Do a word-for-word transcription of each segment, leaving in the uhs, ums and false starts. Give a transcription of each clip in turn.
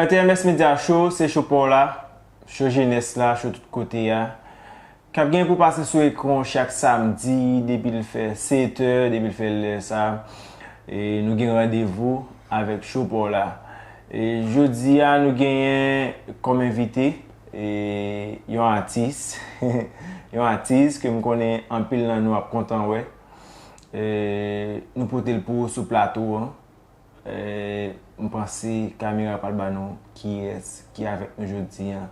T M S Media Show, se show pa w la, show jenès la, show tout kote a. K ap gen pou pase sou ekran chak samdi, depi l fè sèt è, depi l fè lè sa. E nou gen randevou avèk show pa w la. E jodi a, nou genyen kòm envite, e yon atis, yon atis ke m konnen anpil nan nou ap kontan wè. E nou pote l pou ou sou plato an. E, m panse kamera pral ba nou kiyès ki avèk nou jodi a.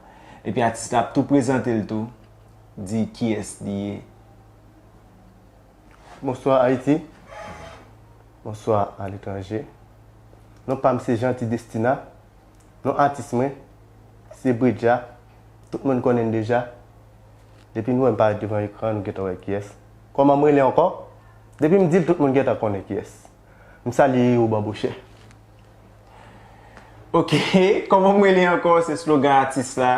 Epi atis la ap tou prezante l tou, di kiyès li ye. Bonswa Ayiti. Bonswa aletranje. Non pa m se Jeanty Destina. Non atis mwen se Bredja. Tout moun konnen l deja. Depi nou wè m parèt devan ekran, nou gentan wè kiyès. Kòman m rele ankò? Depi m di l, tout moun gentan konnen kiyès. M salye yo Banbochè. Ok, kòman m rele ankò, se slogan atis la.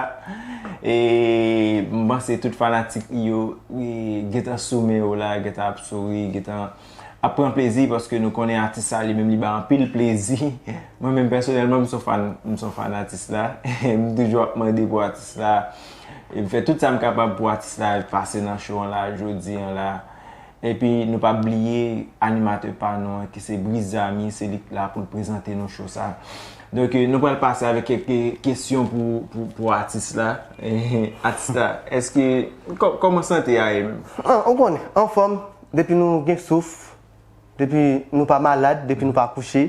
E m panse tout fanatik li yo, e, gentan sou men yo la, gentan ap souri, gentan ap pran plezi paske nou konnen atis sa li menm li bay anpil plezi. Mwen menm pèsonèlman, m son fan, m son fan atis la. M toujou ap mande pou atis la. E m fè tout sa m kapab pou atis la pase nan show an la, jodi an la. Epi nou pa bliye animatè pa nou an, ki se Brizami, se li k la pou l prezante nou show sa. Donk, eh, nou pral pase avèk kèk kesyon pou, pou, pou atis la. Atis la, èske, kò-, kòman sante a ye menm? Ah, ou konnen, anfòm, depi nou gen souf, depi nou pa malad, depi nou pa kouche,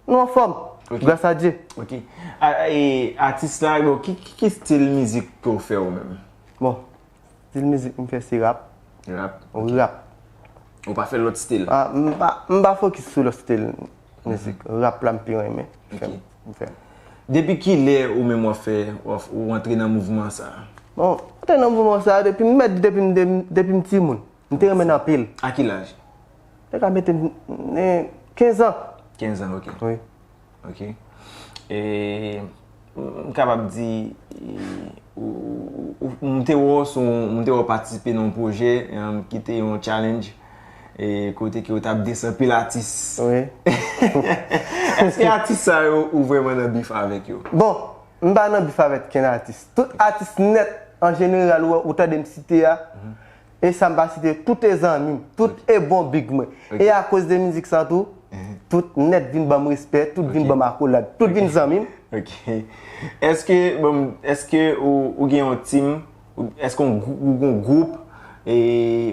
nou anfòm, gras a Dye. Ok. A, e, atis la, bon, ki, ki, ki stil mizik ke w fè ou menm? Bon, stil mizik m fè se rap. Rap? Wi, rap. Ou pa fè lòt stil? Ah, m pa, m pa fokis sou lòt stil mizik. Rap la m pi renmen fè. Ok. M fè. Depi kilè ou menm w ap fè, w ap, ou antre nan mouvman sa a? Bon, antre nan mouvman sa a depi m mèt, depi m, depi m timoun. M te renmen l anpil. A ki laj? Te ka mete m, eh, kenz an. Kenz an, ok. Wi. Ok. E, m kapab di, e, ou, ou, ou, m te wè w sou, m te wè w patisipe nan yon pwojè, em, ki te yon challenge, e, kote ke w t ap diss anpil atis. Wi. Èske atis sa yo ou vrèman nan bif avèk yo? Bon, m pa nan bif avèk kenn atis. Tout atis nèt, an jeneral, ou, ou tande m site a, e sa m pa site, tout e zanmi m, tout e bon big mwen. Ok. E akoz de mizik sa tou, tout nèt vin ban m respè, tout vin ban m akolad, tout vin zanmi m. Ok. Èske, bon, èske ou, ou gen yon team, ou, èske yon gwou-, ou gen yon gwoup, e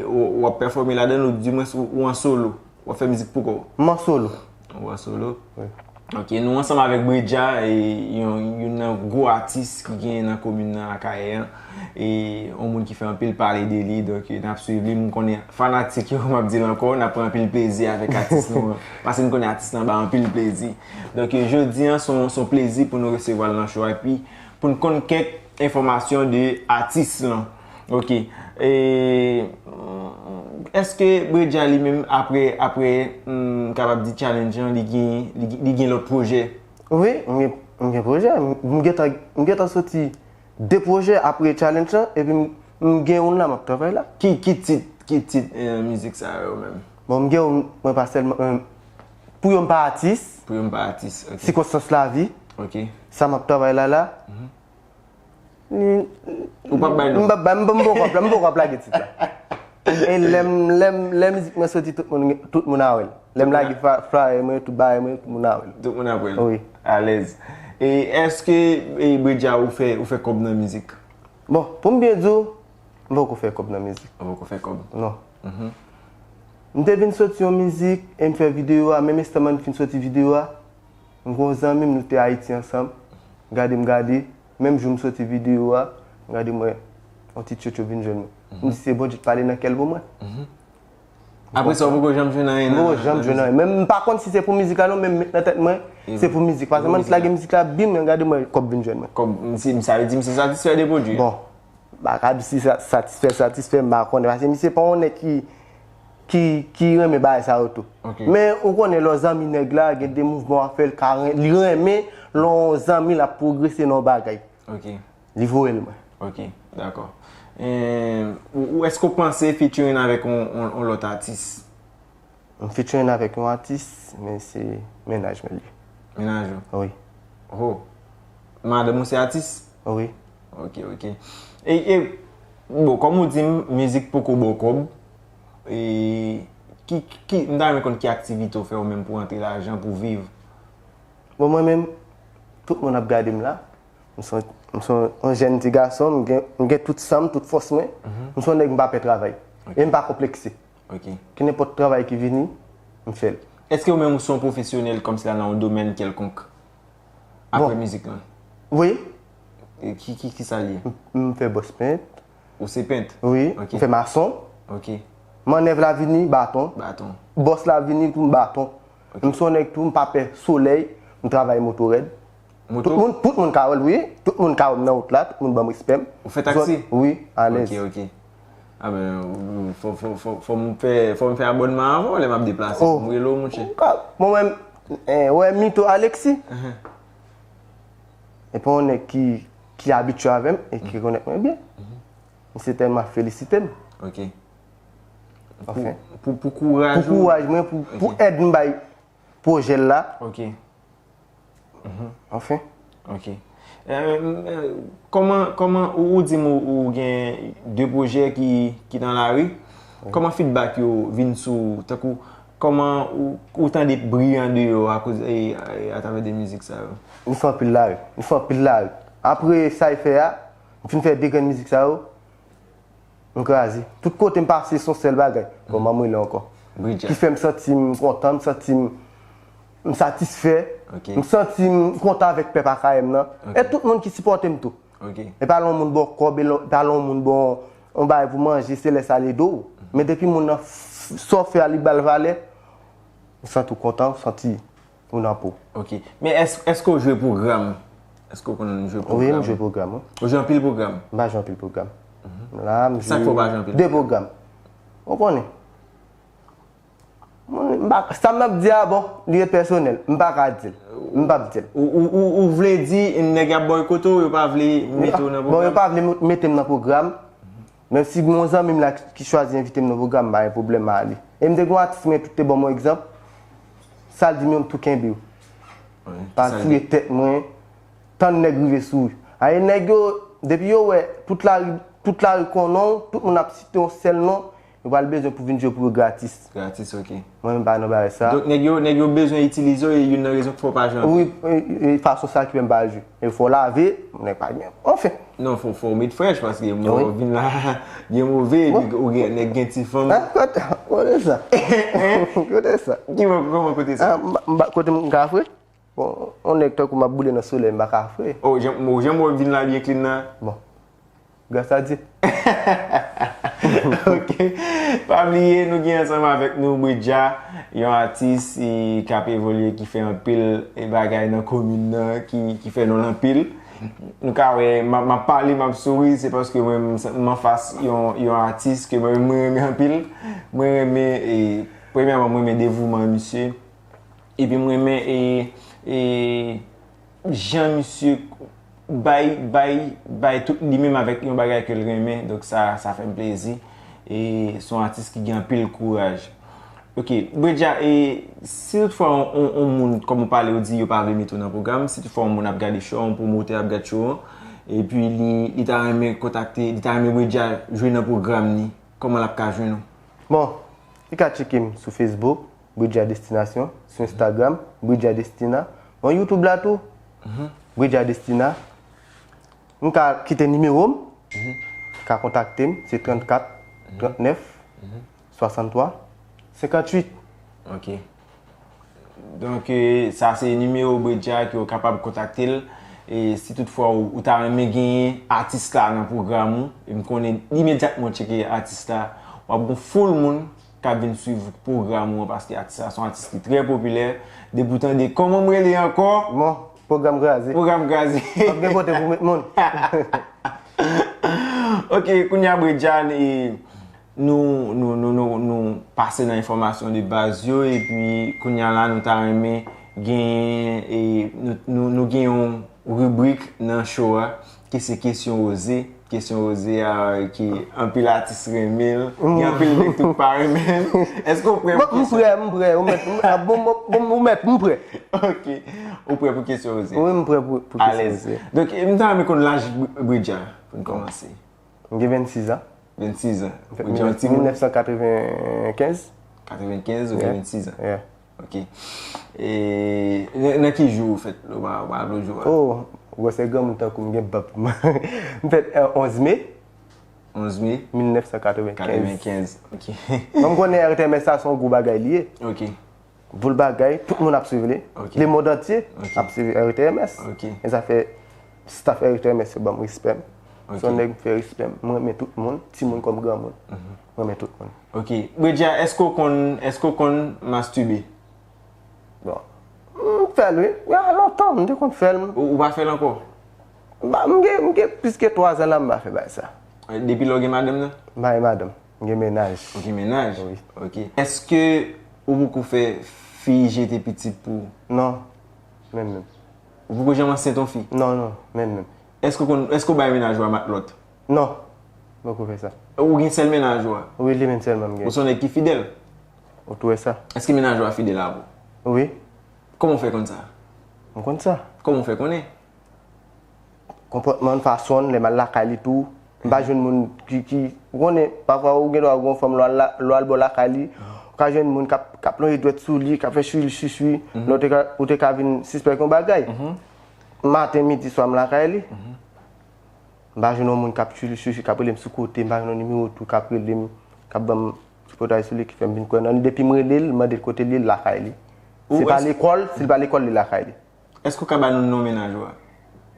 ou, ou ap pèfòme ladan l, ou dimwens ou, ou an solo? W ap fè mizik pou kò w? M an solo. Ou an solo? Wi. Ok, nou ansanm avèk Bredja, e yon, youn nan gwo atis ki genyen nan komin nan Akayè an. E yon moun ki fè anpil pale de li, donk, n ap swiv li. M konnen fanatik yo, m ap di l ankò, n ap pran anpil plezi avèk atis nou an. Paske n konnen atis lan bay anpil plezi. Donk, jodi an, se yon, se yon plezi pou nou resevwa l nan show a. Epi, pou n konn kèk enfòmasyon de atis lan. Ok. E, èske Bredja li menm, apre, apre, m kapab di challenge lan, li gen, li, li gen lòt pwojè? Wi, m gen, m gen pwojè. M, m gentan, m gentan soti de pwojè apre challenge lan, epi m, m gen youn la m ap travay la. Ki, ki tit, ki tit, eh, mizik sa yo menm? Bon, m gen youn, mwen pa sèlman, eh, Pou yo m pa atis. Pou yo m pa atis, ok. Sikonstans lavi. Ok. Sa m ap travay la la. Ou p ap bay non? M p ap bay, m, m poko ap, m poko ap lage tit la. E lè m, lè m, lè mizik mwen soti, tout moun, tout moun a wè l. Lè m lage fa-, flyer mwen, tout bagay mwen, tout moun a wè l. Tout moun ap wè l. Wi. Alèz. E èske, e, Bredja, ou fè, ou fè kòb nan mizik? Bon, pou m byen di w, m poko fè kòb nan mizik. Ou poko fè kòb? Non. Mhm. M te vin soti yon mizik, e m fè videyo a, menm estan m fin soti videyo a, m gen yon zanmi m, nou te Ayiti ansanm, gade m gade, menm jou m soti videyo a, m gade m wè yon ti tchotcho vin jwenn mwen. M di se Bondye t pale nan kè l pou mwen. Mhm. Apre sa, ou poko janm jwenn anyen nan mizik? M poko janm jwenn anyen. Men m pa konn si se pou mizik la non, men m met nan tèt mwen, se pou mizik. Paske m lage mizik la, bim, gade mwen, kòb vin jwenn mwen. Kòb, m si, sa vle di m se satisfè de pwodui a? Bon. M pa ka di si sa satisfè, satisfè, m pa konnen. Paske misye pa yon nèg ki, ki, ki renmen bagay sa yo tou. Ok. Men ou konnen lè w zanmi nèg la, gen de mouvman w ap fè, l ka ren-, li renmen lè yon zanmi l ap pwogrese nan yon bagay. Ok. Li voye l mwen. Ok, dakò. E, ou, ou, èske w panse featuring avèk yon, yon, yon lòt atis? M featuring avèk yon atis, men se mennaj mwen li. Mennaj ou? Wi. Oh. Madanm ou se atis? Wi. Ok, ok. E, e, bon, kòm ou di m, mizik poko ba w kòb. E, ki, ki, m ta renmen konn ki aktivite w fè ou menm pou antre lajan, pou viv? Bon, mwen menm, tout moun ap gade m la. M se yon, m se yon, yon jèn ti gason, m gen, m gen tout san m, tout fòs mwen. M se yon nèg m pa pè travay. Ok. E m pa konplekse. Ok. Ki nenpòt travay ki vini, m fè l. Èske ou menm ou se yon pwofesyonèl kòmsi la nan yon domèn kèlkonk? Apre mizik lan? Wi. E ki, ki, ki sa l ye? M, m fè bòs pent. Ou se pent? Wi. Ok. M fè mason. Ok. Mannèv la vini, baton. Baton. Bòs la vini, tou, baton. Ok. M se yon nèg tou, m pa pè solèy, m travay moto rèd. Moto? Tout moun, tout moun ka wè l, wi. Tout moun ka wè m nan wout la, tout moun ban m respè m. Ou fè taksi? Wi, alèz. Ok, ok. A ben, fò, fò, fò, fò m fè, fò m fè abònman avan w lè m ap deplase. Oh. Pou m rele w, monchè. Bon, mwen, eh, wè Mito Alexis. E pa yon nèg ki, ki abitye avè m e ki konèt mwen byen. Misye tèlman felisite m. Ok. Anfen. Pou, pou, pou kouraj ou. Pou kouraj mwen, pou, pou èd m bay pwojè l la. Ok. Anfen. Ok. Eh, eh, kòman, kòman, ou, ou di m ou, ou gen de pwojè ki, ki nan lari. Wi. Kòman feedback yo vin sou, tankou, kòman ou, ou tande bri andeyò akoz, e, e, atravè de mizik sa yo? M fè anpil lari. M fè anpil lari. Apre sa e fè a, m fin fè de grenn mizik sa yo. M kraze. Tout kote m pase, se yon sèl bagay. Kòman m rele ankò? Bridja. Ki fè m santi m kontan, m santi m, m satisfè. Ok. M santi m kontan avèk pèp Akayè m nan. Ok. E tout moun ki sipòte m tou. Ok. E pa lè yon moun ba w kòb, e lè, pa lè yon moun ba w yon bagay pou manje, se lè sa l ede w. Men depi moun nan f-, sa w fè a, li ba l valè, ou santi w kontan, ou santi ou nan po. Ok. Men èske, èske w jwe pwogram? Èske w konn jwe pwogram? Wi, m jwe pwogram, wi. Ou jwe anpil pwogram? M pa jwe anpil pwogram. La, m jwe de pwogram. Ou konnen. Mwen, m pa, sa m ap di a, bon, li ret pèsonèl. M pa ka di l. M p ap di l. Ou, ou, ou, ou vle di nèg y ap bòykote w, yo pa vle mete w nan pwogram? Bon, yo pa vle mete m nan pwogram. Menm si gen yon zanmi m la ki, ki chwazi envite m nan pwogram, m pa gen pwoblèm, m ale. E m te gen yon atis mwen tou te ban m yon egzanp. Sa l di m yo, m tou kenbe yo. Wi, pa touye tèt mwen, tann nèg rive sou ou. Aye nèg yo, depi yo wè, tout lari, tout lari konnen w, tout moun ap site yon sèl non, yo pral bezwen pou vin jwe pou yo gratis. Gratis, ok. Mwen menm pa nan bagay sa. Donk nèg yo, nèg yo bezwen itilize w e youn nan rezon k fè w pa jwe anpil. Wi, e, e, fason sa ki fè m pa jwe. E fò w lave, nèg pa gen. Anfen. Non, fò, fò w met frèch paske mwen vin la, gen move, epi ou gen, nèg gen ti fanm. Ah, kote, kote sa? Kote sa? Ki mwen, kòman kote sa? Ah, m pa, m pa, kote m ka fre? Bon, yon nèg tankou m ap boule nan solèy, m pa ka fre. Oh, jan, oh, jan mwen vin la byen clean nan. Bon. Gras a Dye. Ok. Pa bliye, nou gen ansanm avèk nou Bridja, yon atis, e, k ap evolye, ki fè anpil, e, bagay nan komin nan, ki, ki fè non l anpil. Nou ka wè, m ap, m ap pale, m ap souri, se paske mwen, m, m anfas yon, yon atis ke mwen, mwen renmen anpil. Mwen renmen, e, premyèman, mwen renmen devouman misye. Epi m renmen, e, e, jan misye bay, bay, bay tout li menm avèk yon bagay ke l renmen. Donk sa, sa fè m plezi. E se yon atis ki gen anpil kouraj. Ok, Bredja, e si toutfwa yon, yon, yon moun, kòm ou pale, ou di yo pa vle mete w nan pwogram, si toutfwa yon moun ap gade show an, yon pwomotè ap gade show an, epi li, li ta renmen kontakte, li ta renmen Bredja jwe nan pwogram li, kòman l ap ka jwenn ou? Bon, li ka tcheke m sou Facebook, Bredja Destinasyon, sou Instagram, Bredja Destina. Bon, YouTube la tou, Bredja Destina. M ka kite nimewo m, ka kontakte m, se trannkat, trannèf, swasanntwa, senkantuit. Ok. Donk, e, sa se nimewo Bredja ke w kapab kontakte l. E si toutfwa ou, ou ta renmen genyen atis la nan pwogram ou, e m konnen imedyatman w tcheke atis la, w ap gon foul moun k ap vin swiv pwogram ou an, paske atis la se yon atis ki trè popilè. Depi w tande, kòman m rele ankò? Bon, pwogram kraze. Pwogram kraze. W ap gen kote pou met moun. Ok, kounye a, Bredja, e, nou, nou, nou, nou, nou pase nan enfòmasyon de baz yo, epi kounye a la, nou ta renmen genyen, e, nou, nou, nou gen yon ribrik nan show a, ki se kesyon oze. kesyon Roze a, ke anpil atis renmen l, gen anpil nèg tou ki pa renmen l. Èske w prè pou kesyon? M prè, m prè, ou mèt, m, ah, bon, bon, bon, ou mèt, m prè. Ok. Ou prè pou kesyon Roze? Wi, m prè pou, pou kesyon Roze. Alèz. Donk, m ta renmen konn laj Bri-, Bridja, pou n kòmanse. M gen vennsis an. Vennsis an. M fèt mil nèf san katrevenkenz. Katrevenkenz, ou gen vennsis an. Yeah. Ok. E nan, nan ki jou ou fèt? Ou pa, ou pa rapele w jou a? Oh, gwosè granmoun tankou m gen bab. M fèt, euh, onz me. Onz me? Mil nèf san katrevenkenz. Katrevenkenz, ok. Bon, m konnen R T M S la se yon gwo bagay li ye. Ok. Boul bagay, tout moun ap swiv li. Ok. Lemonn antye ap swiv R T M S. Ok. E sa fè staff R T M S yo ban m respè m. Ok. Se yon nèg m fè respè m. Mwen renmen tout moun, timoun kòm granmoun. Mwen renmen tout moun. Ok. Bridja, èske w konn, èske w konn mastibe? Bon. M fè l, wi. Ya lontan, m te konn fè l. Ou, ou pa fè l ankò? Ba, m gen, m gen plis ke twa zan la m pa fè bagay sa. Depi lè w gen madanm nan? M pa gen madanm. M gen mennaj. Ou gen mennaj? Wi. Ok. Èske ou poko fè fi jete pitit pou ou? Non. Menm, menm. Ou poko janm ansent yon fi? Non, non. Menm, menm. Èske w konn, èske w bay mennaj ou a matlòt? Non. M poko fè sa. Ou gen sèl mennaj ou a? Wi, li menm sèlman m gen. Ou se yon nèg ki fidèl? Ou tou wè sa? Èske mennaj ou a fidèl avè w? Wi. Kòman w fè konn sa? M konn sa. Kòman w fè konnen? Konpòtman l, fason l, lè m al lakay li tou. M pa jwenn moun ki, ki, ou konnen, pafwa ou gen dwa gen yon fanm, lè w al la, lè w al bò lakay li, ou ka jwenn moun k ap, k ap lonje dwèt sou li, k ap fè chwi chwi chwi, lè w te ka, ou te ka vin sispèk yon bagay. Maten, midi, swa m lakay li. M pa jwenn yon moun k ap chwi chwi chwi, k ap rele m sou kote, m pa jwenn yon nimewo tou k ap rele m, k ap ban m tripotay sou li, ki fè m vin kwè nan li. Depi m rele l, m mande l kote li ye, l lakay li. Se pa lekòl, si l pa lekòl, li lakay li. Èske w ka ba nou non mennaj ou a?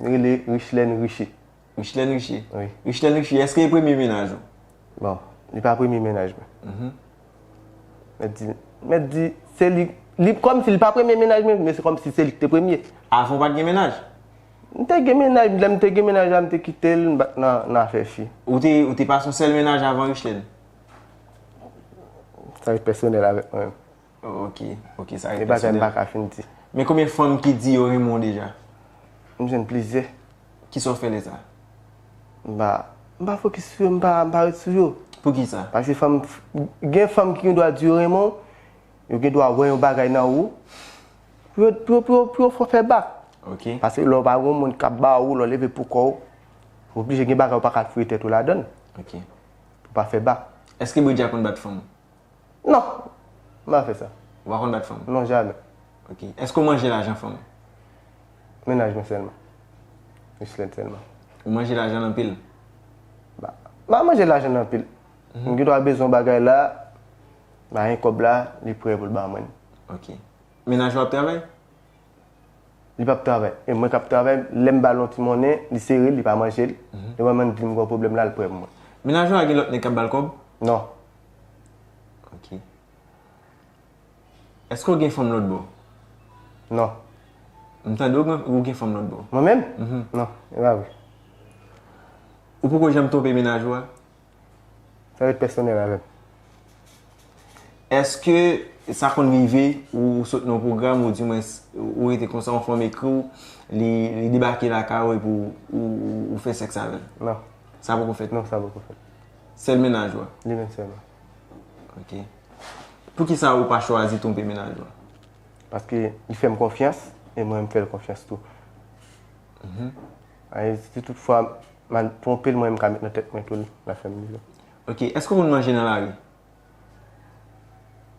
Li rele Richlène Riché. Richlène Riché? Wi. Richlène Riché, èske e premye mennaj ou? Bon, li pa premye mennaj mwen. Mèt di, mèt di, se li, li kòmsi li pa premye mennaj mwen, men se kòmsi se li ki te premye. Avan w pa t gen mennaj? M te gen mennaj, lè m te gen mennaj la, m te kite l, m pa t nan, nan afè fi. Ou te, ou te pase yon sèl mennaj avan Richlène? Sa ret pèsonèl avèk mwen menm. Ok, ok, sa ret pèsonèl. E bagay m pa ka fin di. Men konbyen fanm ki di yo renmen w deja? M jwenn plizyè. Kisa w fè lè sa? M pa, m pa fokis sou yo, m pa, m pa ret sou yo. Poukisa? Paske fanm, gen fanm ki gen dwa di yo renmen w, yo gen dwa wè yon bagay nan ou, pou yo, pou yo, pou yo, pou yo fè w fè bak. Ok. Paske lè w pa gen yon moun k ap ba ou, lè w leve pou kò w, ou oblije gen bagay ou pa ka foure tèt ou ladan l. Ok. Pou w pa fè bak. Èske Bridja konn bat fanm? Non, m pa fè sa. Ou pa konn bat fanm? Non, jamè. Ok. Èske w manje lajan fanm? Mennaj mwen sèlman. Richlène sèlman. Ou manje lajan l anpil? M pa, m pa manje lajan l anpil. M gen dwa bezwen yon bagay la, m pa gen kòb la, li prè pou l ba mwen. Ok. Mennaj ou ap travay? Li p ap travay. E mwen k ap travay, lè m ba l yon ti monnen, li sere l, li pa manje l. Lè mwen menm di l m gen yon pwoblèm la, l prè pou mwen. Mennaj ou a gen lòt nèg k ap ba l kòb? Non. Ok. Èske w gen fanm lòt bò? Non. M tande w gen, ou gen fanm lòt bò. Mwen menm? Non, e pa vre. Ou poko janm twonpe mennaj ou a? Sa ret pèsonèl avè m. Èske sa konn rive ou sot nan yon pwogram, oudimwens ou rete konsa, yon fanm ekri w, li, li debake lakay ou epi ou, ou, ou fè sèks avè l? Non. Sa poko fèt? Non, sa poko fèt. Sèl mennaj ou a? Li menm sèlman. Ok. Poukisa ou pa chwazi twonpe mennaj ou a? Paske li fè m konfyans, e mwen m fè l konfyans tou. Ay, si toutfwa m al twonpe l, mwen menm m ka met nan tèt mwen tou l ap fè m bliye. Ok, èske w konn manje nan lari?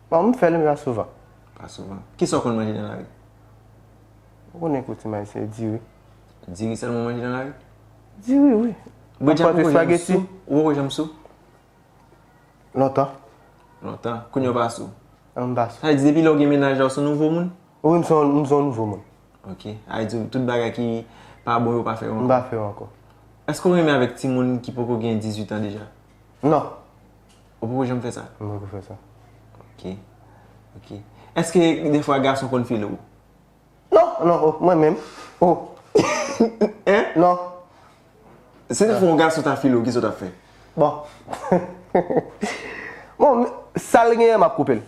Bon, m fè l, men pa souvan. Pa souvan. Kisa w konn manje nan lari? Ou konnen koutim ayisyen, diri. Diri sèlman w manje nan lari? Diri, wi. Bredja poko janm sou? Ou poko janm sou? Lontan. Lontan. Kounye a w pa sou? Non, m pa sou. Sa vle di depi lè w gen mennaj la, w se yon nouvo moun? Wi, m se yon, m se yon nouvo moun. Ok. Sa vle di tout bagay ki pa bon yo pa fè yo ankò? M pa fè yo ankò. Èske w renmen avèk timoun ki poko gen dizuit an deja? Non. Ou poko janm fè sa? M poko fè sa. Ok. Ok. Èske defwa gason konn file w? Non, non, oh, mwen menm. Oh. Hein? Non. Si te fè yon gason ta file w, kisa w t ap fè? Bon. Bon, sa l genyen, m ap koupe l.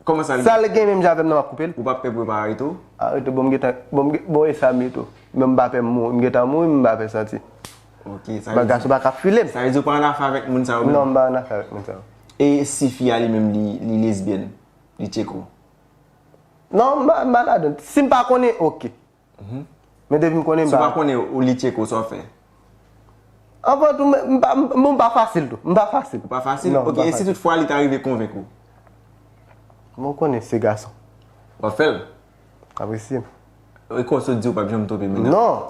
Kòman sa l genyen? Sa l genyen menm jan avè m nan, m ap koupe l. Ou p ap pè pou yo pa arete w? Arete, bon, m gentan, bon, m gen, bon, e sa m ye tou. Men m pa pè m mouri, m gentan mouri, men m pa pè santi. Ok, sa vle di, gason pa ka file m. Sa vle di ou pa annafè avèk moun sa yo menm? Non, m pa annafè avèk moun sa yo. E si fi a li menm li, li lesbyèn, li tcheko? Non, m pa, m pa ladan. Si m pa konnen, ok. Men depi m konnen, m pa. Si w pa konnen ou li tcheko, sa w fè? Anvan tou, m, m pa, m, m pa fasil tou. M pa fasil. Ou pa fasil? Non, m pa fasil. Ok, e si toutfwa li ta rive konvenk ou? Mwen konnen se gason. W ap fè l? Apresye m. E kò sot di ou p ap janm twonpe mennaj? Non.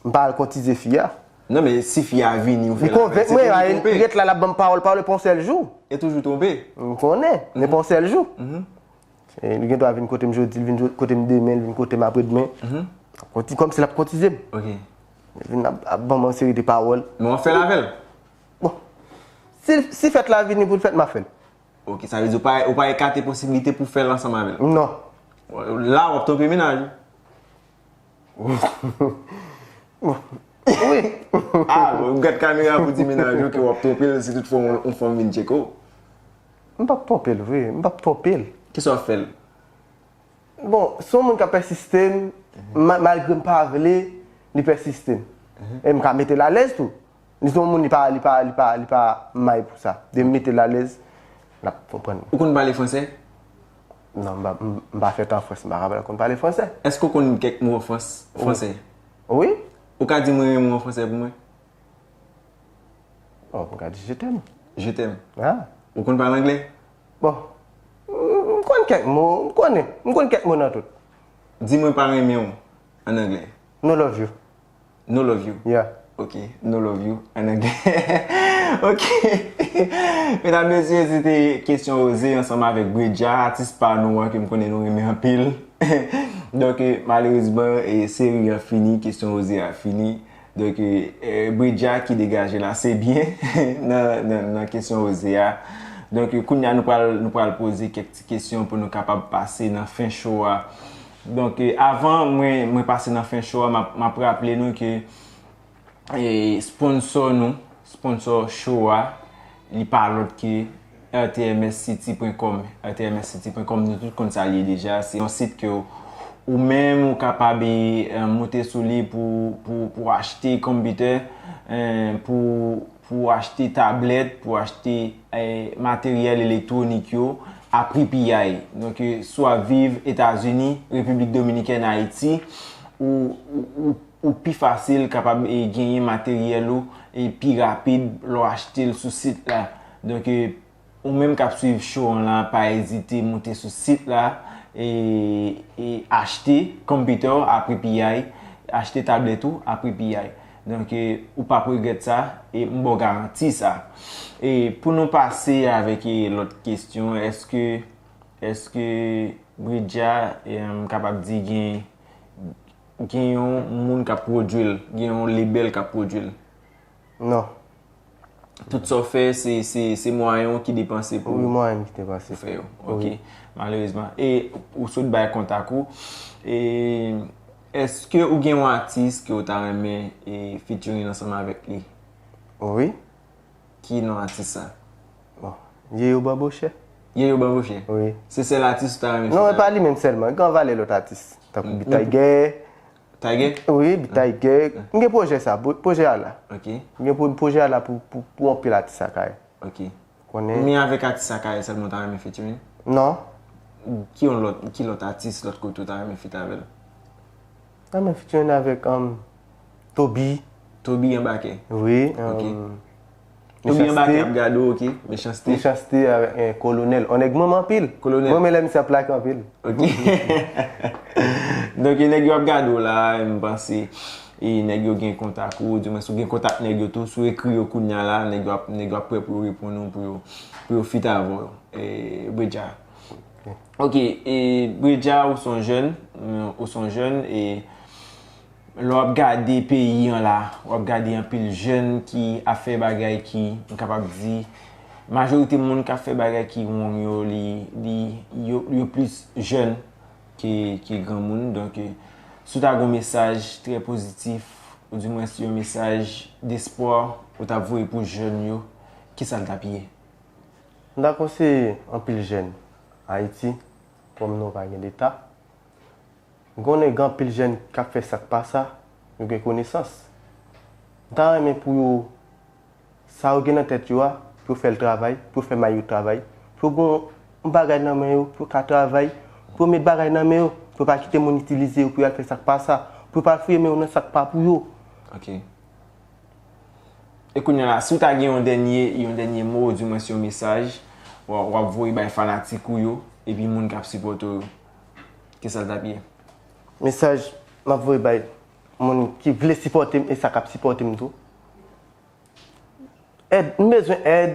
M pa al koutize fi a. Non, men si fi a vini, ou fè l avè l, se toujou twonpe. Li konvenk mwen, li ret la, l ap ban m pawòl, pawòl, e pa yon sèl jou. E toujou twonpe. M konnen, men pa yon sèl jou. E li gen dwa vin kote m jodi, li vin jo-, kote m demen, li vin kote m apredmen. Konti-, kòmsi l ap koutize m. Ok. Li vin ap, ap ban m yon seri de pawòl. Men w ap fè l avè l? Bon. Si, si fèt la vini pou l fèt, m ap fè l. Ok, sa vle di ou pa, ou pa ekate posiblite pou fè l ansanm avè l? Non. La, w ap twonpe mennaj ou. Wi. Ah, bon, ou gad kamera pou di mennaj ou ke w ap twonpe l si toutfwa yon, yon fanm vin tcheke w. M p ap twonpe l vre, m p ap twonpe l. Kisa w ap fè l? Bon, se yon moun k ap pèsiste m, ma-, malgre m pa vle, li pèsiste m. E m ka mete l alèz tou. Li se yon moun, li pa, li pa, li pa, li pa may pou sa. Depi m mete l alèz, l ap konprann. Ou konn pale fransè? Non, m pa, m, m pa fèt an Frans, m pa ka konn pale fransè. Èske w konn kèk mo an Frans, fransè? Wi. Ou ka di mwen yon mo an fransè pou mwen? Oh, m ka di je t'aime. Je t'aime. Ah. Ou konn pale anglè? Bon, m, m konn kèk mo, m konnen. M konn kèk mo nan tout. Di mwen pa renmen w an anglè. No love you. No love you. Yeah. Ok, no love you an anglè. Ok. Medam, mesye, se te Kesyon Oze ansanm avèk Bredja, atis pa nou an ke m konnen nou renmen anpil. Donk, malerezman, e, seri an fini, Kesyon Oze a fini. Donk, e, e, Bredja ki degaje la, se byen nan, nan, nan Kesyon Oze a. Donk, kounye a nou pral, nou pral poze kèk ti kesyon pou nou kapab pase nan fen show a. Donk, e, avan mwen, mwen pase nan fen show a, m ap, m ap raple nou ke, e, sponsò nou, sponsò show a, li pa lòt ke R T M S city point com. R T M S city point com, nou tout konn sa l ye deja. Se yon sit ke ou, ou menm ou kapab, e, e, moute sou li pou, pou, pou achte konpitè, e, pou, pou achte tablèt, pou achte, e, materyèl elektwonik yo a pri piyay. Donk, e, si w ap viv Etazini, Repiblik Dominikèn, Ayiti, ou, ou, ou, ou pi fasil kapab, e, genyen materyèl ou, e, pi rapid lè w achte l sou sit la. Donk, e, ou menm k ap swiv show an la, pa ezite moute sou sit la, e, e achte konpitè w a pri piyay, achte tablèt ou a pri piyay. Donk, e, ou p ap regrèt sa, e m ba w garanti sa. E pou nou pase avèk, e, lòt kesyon, èske, èske Bredja, e, m kapab di gen, gen yon moun k ap pwodui l, gen yon lebèl k ap pwodui l? Non. Tout sa w fè, se, se, se mwayen w ki depanse pou, wi, mwayen m ki depanse pou fè yo. Ok. Wi. Malerezman. E ou sot bay kontak ou. E èske ou gen yon atis ke w ta renmen, e, featuring ansanm avèk li? Wi. Ki non atis sa? Bon, Yeyo Banbochè. Yeyo Banbochè? Wi. Se sèl atis ou ta renmen feat avè l? Non, e pa li menm sèlman. Gen yon valè lòt atis. Tankou Big Tiger. Tiger? Wi, Big Tiger. M gen pwojè sa, pwo-, pwojè a la. Ok. M gen pwo-, pwojè a la pou, pou, pou anpil atis Akayè. Ok. Konnen. Men avèk atis Akayè sèlman ou ta renmen featuring? Non. Ki yon lòt, ki lòt atis lòt kote ou ta renmen feat avè l? Ta renmen featuring avèk, um, Toby. Toby Anbakè? Wi. Ok. Um, Toby Anbakè ap gade w, ok. Mechanste. Mechanste avèk, eh, Kolonèl. On nèg m renmen anpil. Kolonèl. Mwen renmen lè misye ap lake anpil. Ok. Donk, e nèg yo ap gade w la, m panse, e nèg yo gen kontak ou, di mwen si w gen kontak nèg yo tou, si w ekri yo kounye a la, nèg yo ap, nèg yo ap prè pou yo reponn ou, pou yo, pou yo feat avè w, e, Bredja. Ok, e, Bredja, ou se yon jèn, ou se yon jèn, e, lè w ap gade peyi an la, w ap gade anpil jèn ki ap fè bagay ki, m kapab di, majorite moun k ap fè bagay ki wrong yo, li, li, yo, yo plis jèn ke, ke granmoun. Donk, si w ta gen yon mesaj trè pozitif, oudimwens yon mesaj despwa ou t ap voye pou jèn yo, kisa l t ap ye? M ta konseye anpil jèn Ayiti, kòm nou pa gen Leta, konnen gen anpil jèn k ap fè sa k pa sa, yo gen konesans. M ta renmen pou yo, sa yo gen nan tèt yo a, pou yo fè l travay, pou yo fè may yo travay, pou yo gen yon bagay nan men yo, pou yo ka travay, pou yo met bagay nan men yo, pou yo pa kite moun itilize yo, pou yo al fè sa k pa sa, pou yo pa al fouye men yo nan sa k pa pou yo. Ok. E kounye a la, si w ta gen yon dènye, yon dènye mo, oudimwens yon mesaj, w w ap voye bay fanatik ou yo, epi moun k ap sipòte w yo, kisa l t ap ye? Mesaj m ap voye bay moun ki vle sipòte m e sa k ap sipòte m tou. Èd, m bezwen èd.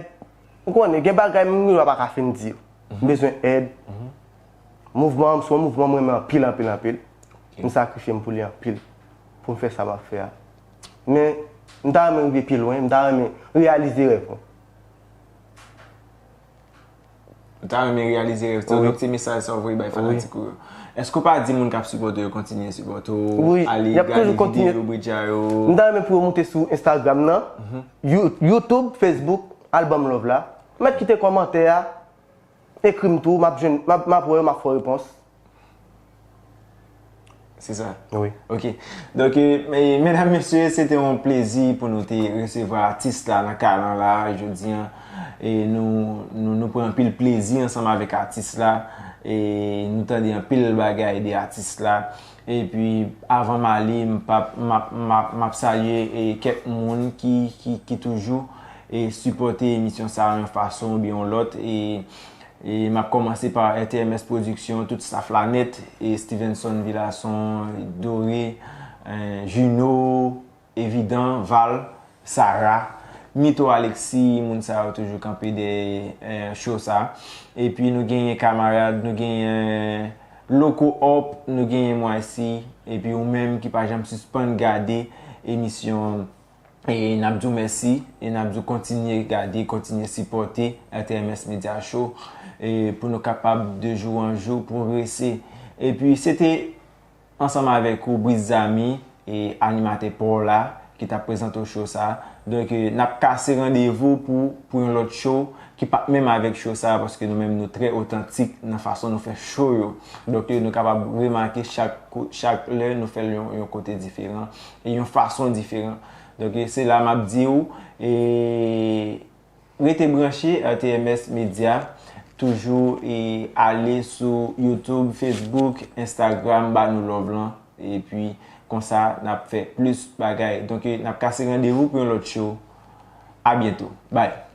Ou konnen, gen bagay m yo pa ka fin di yo. M bezwen èd. Mouvman an, m se yon mouvman m renmen anpil, anpil, anpil. M sakrifye m pou li anpil. Pou m fè sa m ap fè a. Men, m ta renmen rive pi lwen, m ta renmen reyalize rèv mwen. Ou ta renmen reyalize rèv sa, donk se mesaj sa w voye bay fanatik ou yo. Èske w pa di moun k ap sipòte yo kontinye sipòte w, Wi, ale y ap gade toujou kontinye. Videyo Bridja yo? M ta renmen pou yo moute sou Instagram nan, You- YouTube, Facebook, Album Love la. Mèt kite kòmantè a, ekri m tou, m ap jwenn, m ap, m ap wè yo, m ap fè w repons. Se sa? Wi. Ok. Donk, e, e, medam, mesye, se te yon plezi pou nou te resevwa atis la nan kalan la jodi an. E nou, nou, nou pran anpil plezi ansanm avèk atis la. E nou tande anpil bagay de atis la. Epi, avan m ale, m p ap, m ap, m ap, m ap salye e kèk moun ki, ki, ki toujou e sipòte emisyon sa a yon fason oubyen yon lòt. E, e m ap kòmanse pa R T M S Production, tout staff la nèt, e Stevenson Villason, Doré, eh, Juno, Evident, Val, Sarah, Mito Alexis, moun sa yo toujou kanpe dèyè eh, show sa. Epi nou genyen kamarad, nou genyen Loco Up, nou genyen M Y C, epi ou menm ki pa janm sispann gade emisyon e n ap di w mèsi, e n ap di w kontinye gade, kontinye sipòte R T M S Media Show, e pou nou kapab de jou an jou pwogrese. Epi se te ansanm avèk ou, Briz Zami, e animatè pa w la, ki t ap prezante w show sa. Donk, e, n ap kase randevou pou, pou yon lòt show ki p ap menm avèk show sa, paske nou menm nou trè otantik nan fason nou fè show yo. Donk, e, nou kapab remake chak, kou- chak lè nou fè l yon, yon kote diferan, e yon fason diferan. Donk, e, se la m ap di w, e, rete branche R T M S Media, toujou e ale sou YouTube, Facebook, Instagram, ba nou love lan. Epi konsa, n ap fè plis bagay. Donk, n ap kase randevou pou yon lòt show. A byento. Bye.